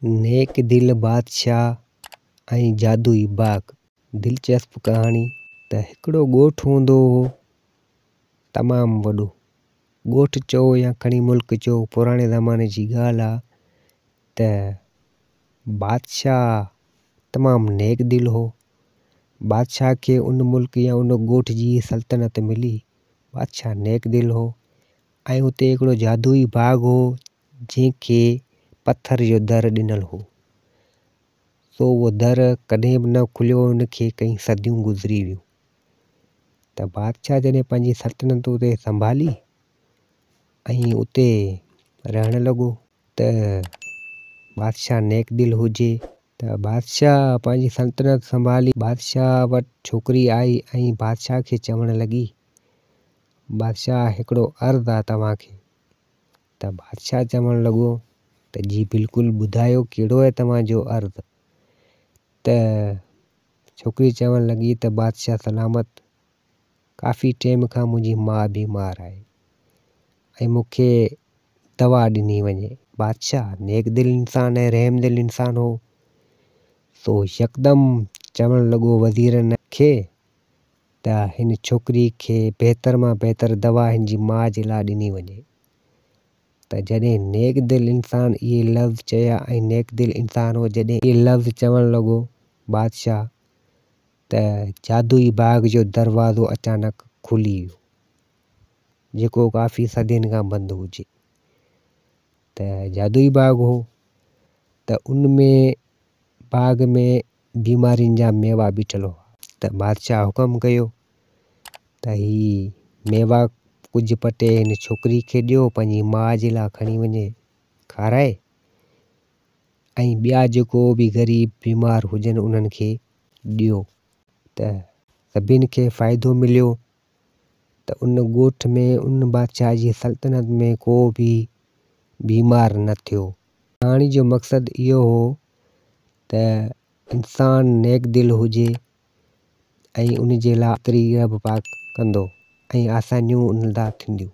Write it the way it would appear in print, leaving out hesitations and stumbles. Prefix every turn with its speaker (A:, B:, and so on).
A: نيڪ دل بادشاهه ۽ جادوئي باغ. دلچسپ ڪهاڻي ته هڪڙو ڳوٺ هوندو هو تمام وڏو. ڳوٺ چئو يا کڻي ملڪ چئو پراڻي زماني جي ڳالهه آ ته بادشاهه تمام نيڪ دل هو. بادشاهه کي ان ملڪ يا ان ڳوٺ جي سلطنت ملي. بادشاهه نيڪ دل هو ۽ اتي هڪڙو جادوئي باغ هو جنهن کي پٿر جو در ڏنل هو، سو اهو در ڪڏهن به نه کليو، ان کي ڪئين صديون گذري ويون. ته بادشاهه جڏهن پنهنجي سلطنت اتي سنڀالي ۽ اتي رهڻ لڳو ته بادشاهه نيڪ دل هجي ته بادشاهه پنهنجي سلطنت سنڀالي. بادشاهه وٽ ڇوڪري آئي ۽ بادشاهه کي چوڻ لڳي، بادشاهه هڪڙو عرض آ توهان کي. ته بادشاهه چوڻ لڳو ته جي بلڪل ٻڌايو ڪهڙو آهي توهان جو عرض؟ ته ڇوڪري چوڻ لڳي ته بادشاهه سلامت ڪافي ٽيم کان منهنجي ماء بيمار آهي ۽ مون کي دوا ڏني وڃي. بادشاهه نيڪ دل انسان ۽ رحم دل انسان هو، سو يڪدم چوڻ لڳو وزيرن کي ته هن ڇوڪري کي بهتر مان بهتر دوا هن جي ماء جي لاء ڏني وڃي. ته جڏهن نيڪ دل انسان اهي لفظ چيا ۽ نيڪ دل انسان هو جڏهن اهي لفظ چوڻ لڳو بادشاهه ته جادوئي باغ جو دروازو اچانڪ کلي ويو جيڪو ڪافي صدين کان بند هجي ته جادوئي باغ هو ته ان ۾ باغ ۾ بيمارين جا ميوا بيٺل هئا. ته بادشاهه حڪم ڪيو ته هي ميوا ڪجهه پٽي هن ڇوڪري کي ڏيو، پنهنجي ماء جي لاء کڻي وڃي کارائي ۽ ٻيا جيڪو به غريب بيمار هجن انهن کي ڏيو. ته سڀن کي فائدو مليو ته ان ڳوٺ ۾ ان بادشاهه جي سلطنت ۾ ڪو به بيمار نه ٿيو. ڪهاڻي جو مقصد اهو هو ته انسان نيڪ دل هجي ۽ ان جي لاء ايتري رب پاڪ ڪندو ۽ آسانيون ان لاء ٿينديون.